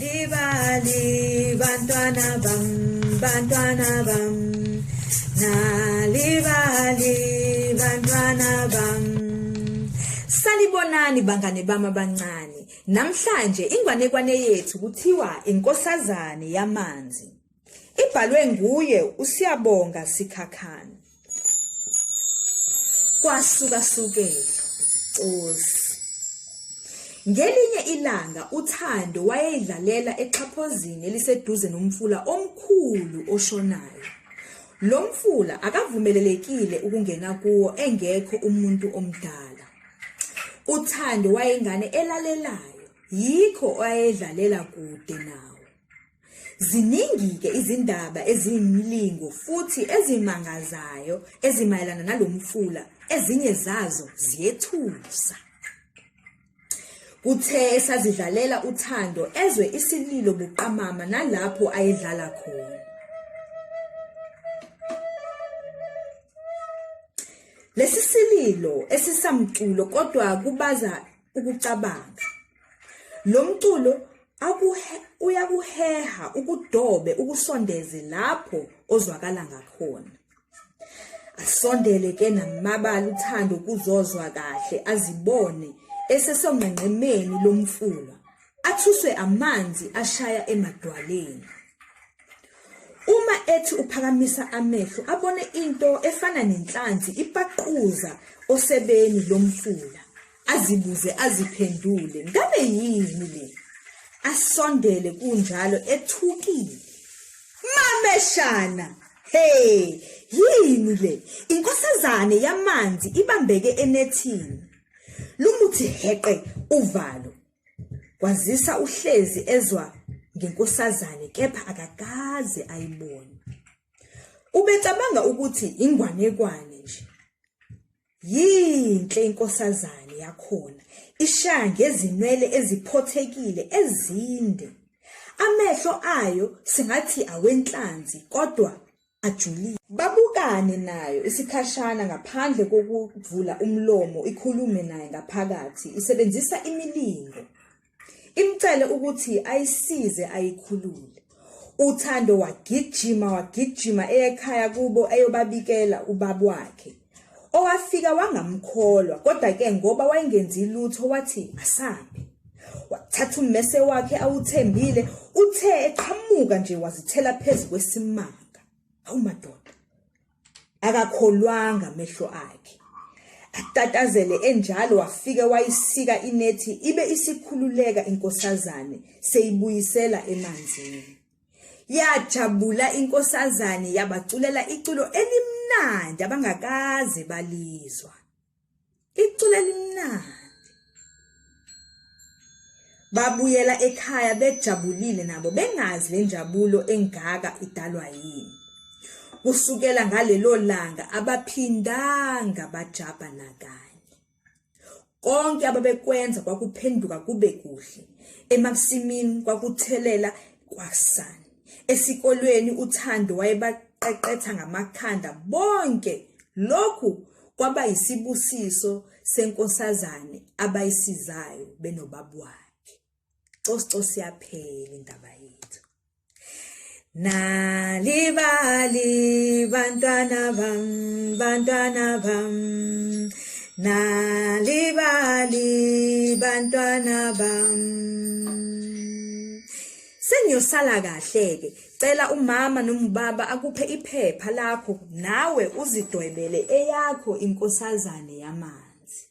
Nalibali bantwana bam, bantwana bam. Nalibali bantwana bam. Salibonani bangane bami abancane. Namhlanje ingwanekwane yethu kuthiwa inkosazane yamanzi. Ibhalwe nguye uSiyabonga Sikhakhane. Kwasukasukela cosi. Ngelinye ilanga uThando wayeyidlalela exhaphozini eliseduze nomfula omkhulu oshonayo. Lo mfula akavumelelekile ukungena kuwo engekho umuntu omdala. UThando wayengane elalelayo, yikho wayedlalela kude nawo. Ziningi-ke izindaba eziyimilingo futhi ezimangazayo ezimayelana nalo mfula, ezinye zazo ziyethusa. Kuthe esazidlalela uThando ezwe isililo buqamama nalapho ayedlala khona. Lesi sililo esisamculo kodwa kubaza ukucabanga. Lo mculo uyakuheha ukudobe ukusondeze lapho ozwakala ngakhona. Asondele ke namabala uThando kuzozwa kahle azibone esesonqenqemeni lomfula. Athuswe amanzi ashaya emadwaleni. Uma ethi uphakamisa amehlo abone into efana nenhlanzi ipaquza osebeni lomfula. Azibuze aziphendule, ngabe yini le? Asondele kunjalo ethukile. Mameshana! Hey, yini le? Inkosazane yamanzi ibambeke enethini. Lumuthi heqe uvalo. Kwazisa uhlezi ezwa ngenkosazane kepha akakaze ayibone. Ubecabanga ukuthi ingwanekwane nje. Yinhle inkosazane yakhona, ishaya ngezinwele eziphothekile ezinde. Amehlo ayo singathi awenhlanzi kodwa ajulile. Babukane nayo isikhashana ngaphandle kokuvula umlomo ikhulume naye ngaphakathi isebenzisa imilingo. Imcele ukuthi ayisize ayikhulule. UThando wagijima wagijima eya ekhaya kubo eyobabikela ubaba wakhe. Owafika wangamkholwa kodwa ke ngoba wayengenzi lutho wathi asambe. Wathatha ummese wakhe awuthembile uthe eqhamuka nje wazithela phezu kwesimanga. Hawu madoda. Akakholwanga amehlo akhe. Atatazele enjalo wafike wayisika inethi ibe isikhululeka inkosazane seyibuyisela emanzini. Yajabula inkosazane yabaculela iculo elimnandi abangakaze balizwa. Iculo elimnandi. Babuyela ekhaya bejabulile nabo bengazi le njabulo engaka idalwa yini. Kusukela ngalelo langa abaphindanga bajabha nakanye. Konke ababekwenza kwakuphenduka kube kuhle. Emasimini kwakuthelela kwasani. Esikolweni uThando wayebaqeqetha ngamakhanda bonke. Lokhu kwaba yisibusiso senkosazane abayisizayo benobaba wakhe. Cosi cosi yaphela indaba yethu. Nalibali bantwana bam, bantwana bam. Nalibali bantwana bam. Sengiyosala kahle-ke. Cela umama noma ubaba akuphe iphepha lakho nawe uzidwebele eyakho inkosazane yamanzi.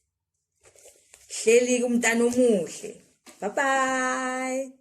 Hleli-ke umntana omuhle. Bye bye.